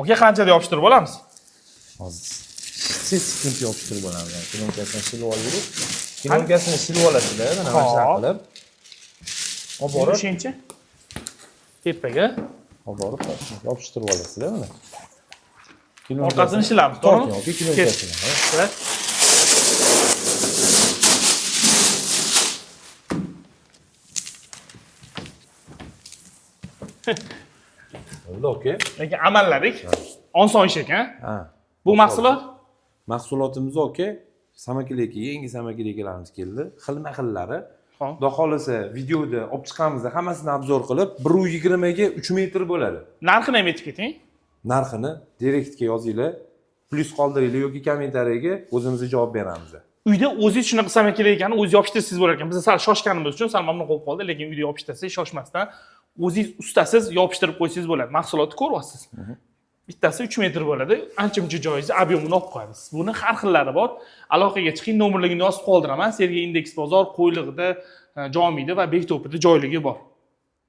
Aka, qanchada yopishtirib olamiz? Hozir tez sekund yopishtirib olamiz. Yani plyonкасini shilib oldik. Plyonкасini shilib olasizlar, mana shunaqa qilib. Olib borib, O'shancha tepaga olib borib yopishtirib olasizlar mana. Orqasini shilamiz, to'g'rimi? Torting, aka, plyonкасini. Ha. Bo'ldi, aka. Lekin amalladik. Oson ish ekan. Ha. Bu mahsulot. Mahsulotimiz, aka, самоклейка, yangi самоклейка larimiz keldi. Xilma-xillari. Xo'p. Xudo xohlasa, videoda olib chiqamiz, hammasini обзор qilib, 1.20 ga 3 metr bo'ladi. Narxini ham aytib keting. Narxini direktga yozinglar, plyus qoldiringlar yoki kommentariyaga, o'zimiz javob beramiz. Uyda o'zingiz shunaqa самоклейка ni o'zingiz yopishtirsangiz bo'lar ekan. Biz sal shoshganimiz uchun sal mamnun bo'lib qoldi, lekin uyda yopishtirsangiz, shoshmasdan o'zingiz ustasiz yopishtirib qo'ysangiz bo'ladi. Mahsulotni ko'ryapsiz. Bittasi 3 metr bo'ladi. Ancha muncha joyingizni объем ini olib qo'yadi. Buni har xillari bor. Aloqaga chiqing, nomerligini yozib qoldiraman. Sergey Indeks bozor Qo'ylig'ida, Jomiyda va Bekto'pida joyligi bor.